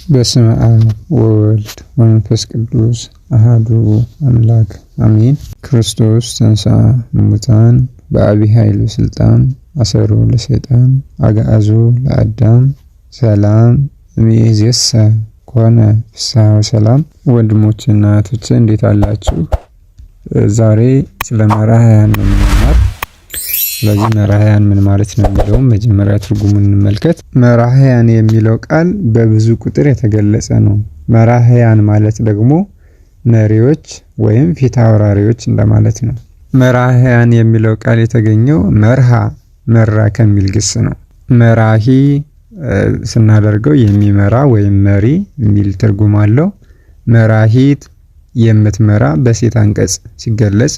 በስመ አብ ወወልድ ወመንፈስ ቅዱስ አሐዱ አምላክ አሜን። ክርስቶስ ተንሥአ እሙታን በዐቢይ ኃይል ወሥልጣን አሰሮ ለሰይጣን አግዓዞ ለአዳም ሰላም እምይእዜሰ ኮነ ፍስሐ ወሰላም። ወንድሞችና እህቶቼ እንዴት አላችሁ? ዛሬ ስለ መራሕያን ነው የምንማር። ስለዚህ መራሕያን ምን ማለት ነው የሚለውም መጀመሪያ ትርጉሙን እንመልከት። መራሕያን የሚለው ቃል በብዙ ቁጥር የተገለጸ ነው። መራሕያን ማለት ደግሞ መሪዎች ወይም ፊት አውራሪዎች እንደማለት ነው። መራሕያን የሚለው ቃል የተገኘው መርሃ መራ ከሚል ግስ ነው። መራሂ ስናደርገው የሚመራ ወይም መሪ የሚል ትርጉም አለው። መራሂት የምትመራ በሴት አንቀጽ ሲገለጽ፣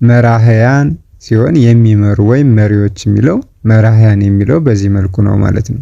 መራሕያን ሲሆን የሚመሩ ወይም መሪዎች የሚለው መራሕያን የሚለው በዚህ መልኩ ነው ማለት ነው።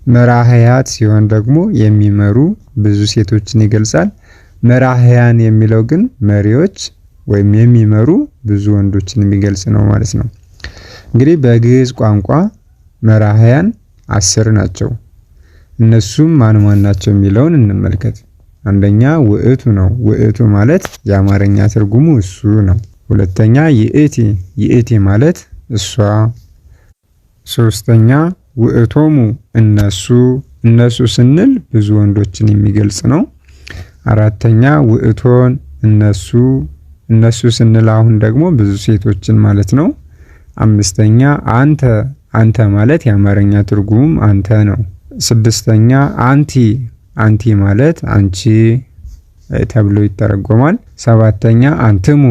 መራሕያት ሲሆን ደግሞ የሚመሩ ብዙ ሴቶችን ይገልጻል። መራሕያን የሚለው ግን መሪዎች ወይም የሚመሩ ብዙ ወንዶችን የሚገልጽ ነው ማለት ነው። እንግዲህ በግዕዝ ቋንቋ መራሕያን 10 ናቸው። እነሱም ማን ማን ናቸው የሚለውን እንመልከት። አንደኛ ውእቱ ነው። ውእቱ ማለት የአማርኛ ትርጉሙ እሱ ነው። ሁለተኛ ይእቲ፣ ይእቲ ማለት እሷ። ሶስተኛ ውእቶሙ እነሱ፣ እነሱ ስንል ብዙ ወንዶችን የሚገልጽ ነው። አራተኛ ውእቶን እነሱ፣ እነሱ ስንል አሁን ደግሞ ብዙ ሴቶችን ማለት ነው። አምስተኛ አንተ፣ አንተ ማለት የአማርኛ ትርጉሙም አንተ ነው። ስድስተኛ አንቲ፣ አንቲ ማለት አንቺ ተብሎ ይተረጎማል። ሰባተኛ አንትሙ፣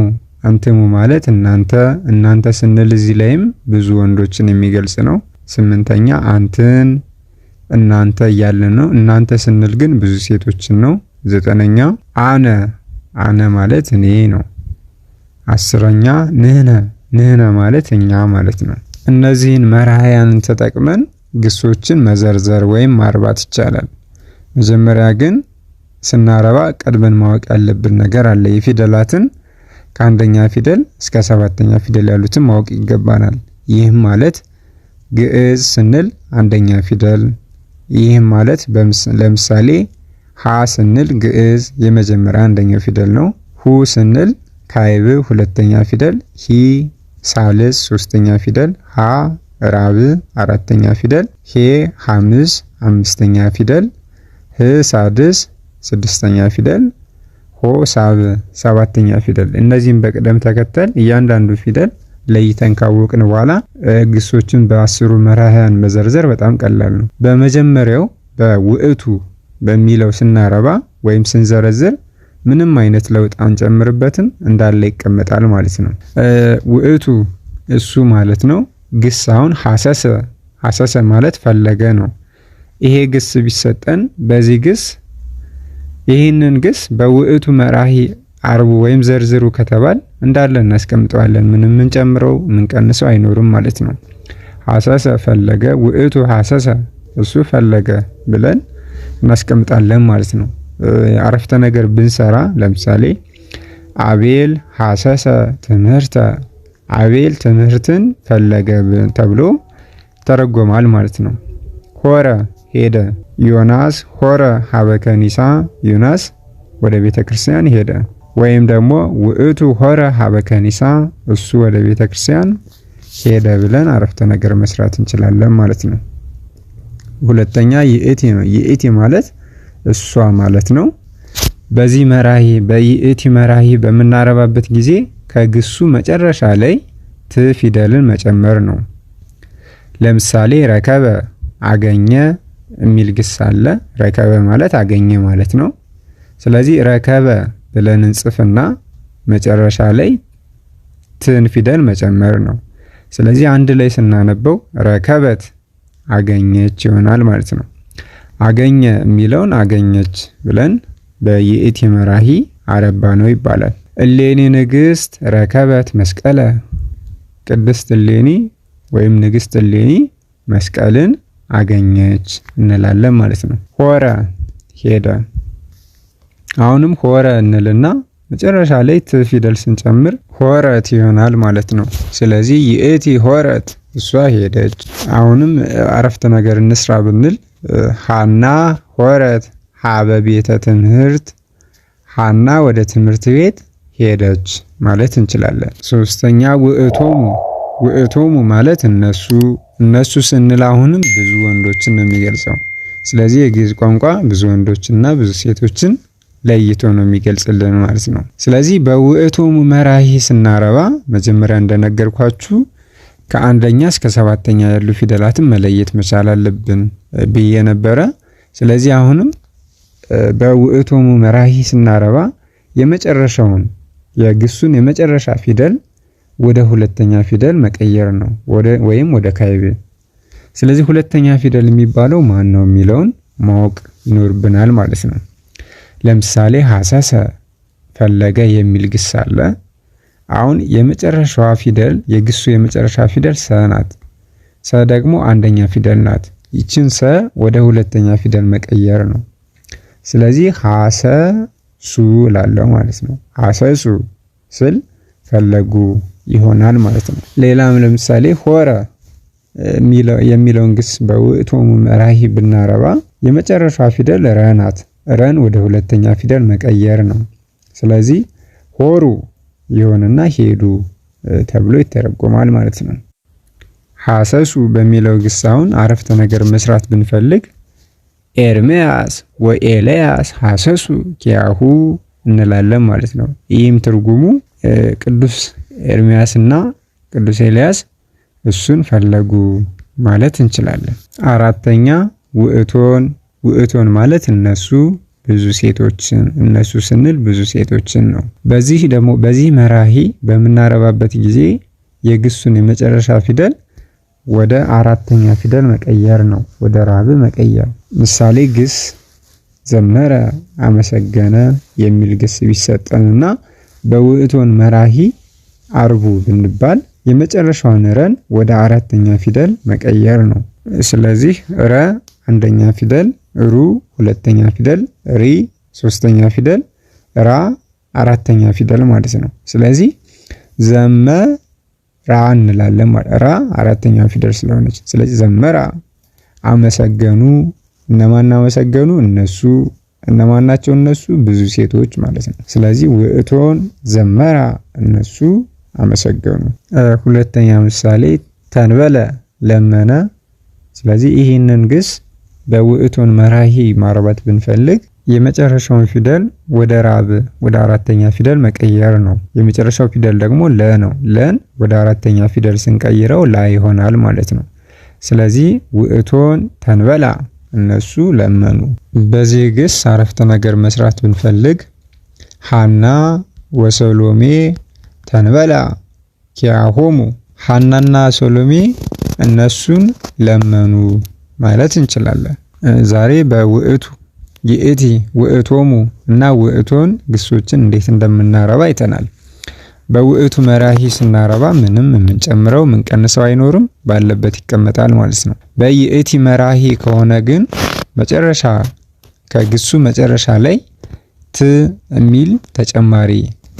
አንትሙ ማለት እናንተ፣ እናንተ ስንል እዚህ ላይም ብዙ ወንዶችን የሚገልጽ ነው። ስምንተኛ አንትን፣ እናንተ እያልን ነው። እናንተ ስንል ግን ብዙ ሴቶችን ነው። ዘጠነኛ አነ፣ አነ ማለት እኔ ነው። አስረኛ ንህነ፣ ንህነ ማለት እኛ ማለት ነው። እነዚህን መራሕያንን ተጠቅመን ግሶችን መዘርዘር ወይም ማርባት ይቻላል። መጀመሪያ ግን ስናረባ ቀድመን ማወቅ ያለብን ነገር አለ። የፊደላትን ከአንደኛ ፊደል እስከ ሰባተኛ ፊደል ያሉትን ማወቅ ይገባናል። ይህም ማለት ግዕዝ ስንል አንደኛ ፊደል፣ ይህም ማለት ለምሳሌ ሀ ስንል ግዕዝ የመጀመሪያ አንደኛው ፊደል ነው። ሁ ስንል ካዕብ ሁለተኛ ፊደል፣ ሂ ሳልስ ሶስተኛ ፊደል፣ ሀ ራብዕ አራተኛ ፊደል፣ ሄ ሐምስ አምስተኛ ፊደል፣ ህ ሳድስ ስድስተኛ ፊደል፣ ሆ ሳብዕ ሰባተኛ ፊደል። እነዚህም በቅደም ተከተል እያንዳንዱ ፊደል ለይተን ካወቅን በኋላ ግሶችን በ10ሩ መራሕያን መዘርዘር በጣም ቀላል ነው። በመጀመሪያው በውእቱ በሚለው ስናረባ ወይም ስንዘረዝር ምንም አይነት ለውጥ አንጨምርበትም፣ እንዳለ ይቀመጣል ማለት ነው። ውእቱ እሱ ማለት ነው። ግስ አሁን ሐሰሰ፣ ሐሰሰ ማለት ፈለገ ነው። ይሄ ግስ ቢሰጠን በዚህ ግስ ይህንን ግስ በውእቱ መራሂ አርቡ ወይም ዘርዝሩ ከተባል እንዳለ እናስቀምጠዋለን። ምንም የምንጨምረው የምንቀንሰው አይኖርም ማለት ነው። ሐሰሰ ፈለገ፣ ውእቱ ሐሰሰ እሱ ፈለገ ብለን እናስቀምጣለን ማለት ነው። አረፍተ ነገር ብንሰራ ለምሳሌ አቤል ሐሰሰ ትምህርተ፣ አቤል ትምህርትን ፈለገ ተብሎ ተረጎማል ማለት ነው። ሆረ ሄደ፣ ዮናስ ሆረ ሀበ ከኒሳ፣ ዮናስ ወደ ቤተ ክርስቲያን ሄደ። ወይም ደግሞ ውእቱ ሆረ ሀበ ከኒሳ፣ እሱ ወደ ቤተ ክርስቲያን ሄደ ብለን አረፍተ ነገር መስራት እንችላለን ማለት ነው። ሁለተኛ ይእቲ ነው። ይእቲ ማለት እሷ ማለት ነው። በዚህ መራሂ በይእቲ መራሂ በምናረባበት ጊዜ ከግሱ መጨረሻ ላይ ት ፊደልን መጨመር ነው። ለምሳሌ ረከበ አገኘ የሚል ግስ አለ። ረከበ ማለት አገኘ ማለት ነው። ስለዚህ ረከበ ብለን እንጽፍና መጨረሻ ላይ ትን ፊደል መጨመር ነው። ስለዚህ አንድ ላይ ስናነበው ረከበት አገኘች ይሆናል ማለት ነው። አገኘ የሚለውን አገኘች ብለን በይእቲ መራሂ አረባ ነው ይባላል። እሌኒ ንግስት ረከበት መስቀለ፣ ቅድስት እሌኒ ወይም ንግስት እሌኒ መስቀልን አገኘች እንላለን ማለት ነው። ሆረ ሄደ። አሁንም ሆረ እንልና መጨረሻ ላይ ት ፊደል ስንጨምር ሆረት ይሆናል ማለት ነው። ስለዚህ ይእቲ ሆረት እሷ ሄደች። አሁንም አረፍተ ነገር እንስራ ብንል ሃና ሆረት፣ ሀበ ቤተ ትምህርት፣ ሀና ወደ ትምህርት ቤት ሄደች ማለት እንችላለን። ሶስተኛ ውእቶሙ፣ ውእቶሙ ማለት እነሱ፣ እነሱ ስንል አሁንም ብዙ ወንዶችን ነው የሚገልጸው። ስለዚህ የግዕዝ ቋንቋ ብዙ ወንዶችና ብዙ ሴቶችን ለይቶ ነው የሚገልጽልን ማለት ነው። ስለዚህ በውእቶሙ መራሂ ስናረባ መጀመሪያ እንደነገርኳችሁ ከአንደኛ እስከ ሰባተኛ ያሉ ፊደላትን መለየት መቻል አለብን ብዬ ነበረ። ስለዚህ አሁንም በውእቶሙ መራሂ ስናረባ የመጨረሻውን የግሱን የመጨረሻ ፊደል ወደ ሁለተኛ ፊደል መቀየር ነው፣ ወይም ወደ ካይቤ። ስለዚህ ሁለተኛ ፊደል የሚባለው ማን ነው የሚለውን ማወቅ ይኖርብናል ማለት ነው። ለምሳሌ ሀሰሰ ፈለገ የሚል ግስ አለ። አሁን የመጨረሻዋ ፊደል የግሱ የመጨረሻ ፊደል ሰ ናት። ሰ ደግሞ አንደኛ ፊደል ናት። ይችን ሰ ወደ ሁለተኛ ፊደል መቀየር ነው። ስለዚህ ሀሰሱ ላለው ማለት ነው። ሀሰሱ ስል ፈለጉ ይሆናል ማለት ነው። ሌላም ለምሳሌ ሆረ የሚለውን ግስ በውእቶሙ መራሂ ብናረባ የመጨረሻ ፊደል ረ ናት። ረን ወደ ሁለተኛ ፊደል መቀየር ነው። ስለዚህ ሆሩ ይሆንና ሄዱ ተብሎ ይተረጎማል ማለት ነው። ሀሰሱ በሚለው ግስ አሁን አረፍተ ነገር መስራት ብንፈልግ ኤርምያስ ወኤልያስ ሀሰሱ ኪያሁ እንላለን ማለት ነው። ይህም ትርጉሙ ቅዱስ ኤርምያስና ቅዱስ ኤልያስ እሱን ፈለጉ ማለት እንችላለን። አራተኛ ውእቶን፣ ውእቶን ማለት እነሱ ብዙ ሴቶችን፣ እነሱ ስንል ብዙ ሴቶችን ነው። በዚህ ደግሞ በዚህ መራሂ በምናረባበት ጊዜ የግሱን የመጨረሻ ፊደል ወደ አራተኛ ፊደል መቀየር ነው፣ ወደ ራብ መቀየር። ምሳሌ ግስ ዘመረ፣ አመሰገነ የሚል ግስ ቢሰጠንና በውእቶን መራሂ አርቡ ብንባል የመጨረሻውን ረን ወደ አራተኛ ፊደል መቀየር ነው። ስለዚህ ረ አንደኛ ፊደል፣ ሩ ሁለተኛ ፊደል፣ ሪ ሶስተኛ ፊደል፣ ራ አራተኛ ፊደል ማለት ነው። ስለዚህ ዘመራ እንላለን ማለት ራ አራተኛ ፊደል ስለሆነች፣ ስለዚህ ዘመራ አመሰገኑ። እነማን አመሰገኑ? እነሱ። እነማን ናቸው እነሱ? ብዙ ሴቶች ማለት ነው። ስለዚህ ውእቶን ዘመራ እነሱ አመሰገኑ። ሁለተኛ ምሳሌ ተንበለ ለመነ። ስለዚህ ይህንን ግስ በውእቶን መራሂ ማርባት ብንፈልግ የመጨረሻውን ፊደል ወደ ራብ ወደ አራተኛ ፊደል መቀየር ነው። የመጨረሻው ፊደል ደግሞ ለ ነው። ለን ወደ አራተኛ ፊደል ስንቀይረው ላ ይሆናል ማለት ነው። ስለዚህ ውእቶን ተንበላ እነሱ ለመኑ። በዚህ ግስ አረፍተ ነገር መስራት ብንፈልግ ሐና ወሰሎሜ ተንበላ ኪያሆሙ፣ ሐናና ሰሎሜ እነሱን ለመኑ ማለት እንችላለን። ዛሬ በውእቱ፣ ይእቲ፣ ውእቶሙ እና ውእቶን ግሶችን እንዴት እንደምናረባ አይተናል። በውእቱ መራሂ ስናረባ ምንም የምንጨምረው የምንቀንሰው አይኖርም፣ ባለበት ይቀመጣል ማለት ነው። በይእቲ መራሂ ከሆነ ግን መጨረሻ ከግሱ መጨረሻ ላይ ት የሚል ተጨማሪ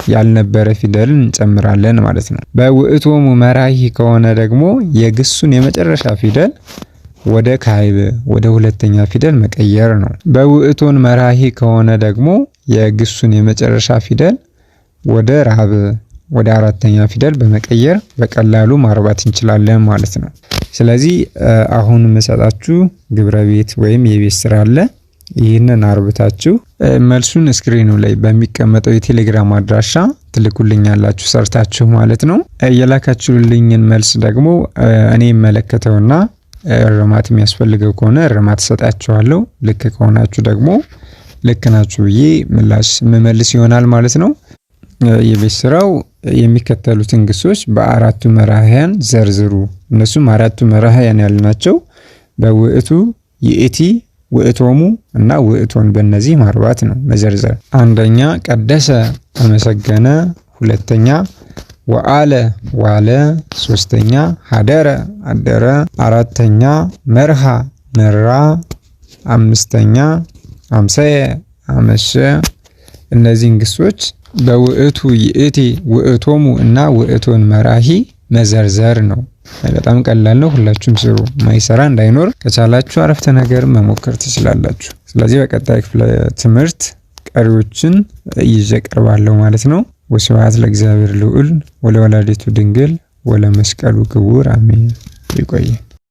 ያልነበረ ፊደልን እንጨምራለን ማለት ነው። በውእቶሙ መራሂ ከሆነ ደግሞ የግሱን የመጨረሻ ፊደል ወደ ካይብ ወደ ሁለተኛ ፊደል መቀየር ነው። በውእቶን መራሂ ከሆነ ደግሞ የግሱን የመጨረሻ ፊደል ወደ ራብ ወደ አራተኛ ፊደል በመቀየር በቀላሉ ማርባት እንችላለን ማለት ነው። ስለዚህ አሁን የምሰጣችሁ ግብረ ቤት ወይም የቤት ስራ አለ። ይህንን አርብታችሁ መልሱን screen ኑ ላይ በሚቀመጠው የቴሌግራም አድራሻ ትልኩልኛላችሁ ሰርታችሁ ማለት ነው። የላካችሁልኝን መልስ ደግሞ እኔ እመለከተውና እርማት የሚያስፈልገው ከሆነ እርማት እሰጣችኋለሁ። ልክ ከሆናችሁ ደግሞ ልክ ናችሁ ብዬ ምላሽ የምመልስ ይሆናል ማለት ነው። የቤት ስራው የሚከተሉትን ግሶች በአራቱ መራህያን ዘርዝሩ። እነሱም አራቱ መራህያን ያልናቸው በውእቱ፣ ይእቲ፣ ውእቶሙ እና ውእቶን በእነዚህ ማርባት ነው መዘርዘር። አንደኛ ቀደሰ አመሰገነ፣ ሁለተኛ ወአለ ዋለ፣ ሶስተኛ ሀደረ አደረ፣ አራተኛ መርሃ መራ፣ አምስተኛ አምሰየ አመሸ። እነዚህን ግሶች በውእቱ፣ ይእቲ፣ ውእቶሙ እና ውእቶን መራሂ መዘርዘር ነው። በጣም ቀላል ነው። ሁላችሁም ስሩ። ማይሰራ እንዳይኖር ከቻላችሁ አረፍተ ነገር መሞከር ትችላላችሁ። ስለዚህ በቀጣይ ክፍለ ትምህርት ቀሪዎችን ይዤ ቀርባለሁ ማለት ነው። ወስብሐት ለእግዚአብሔር ልዑል ወለወላዲቱ ድንግል ወለመስቀሉ ክቡር አሜን። ይቆየ።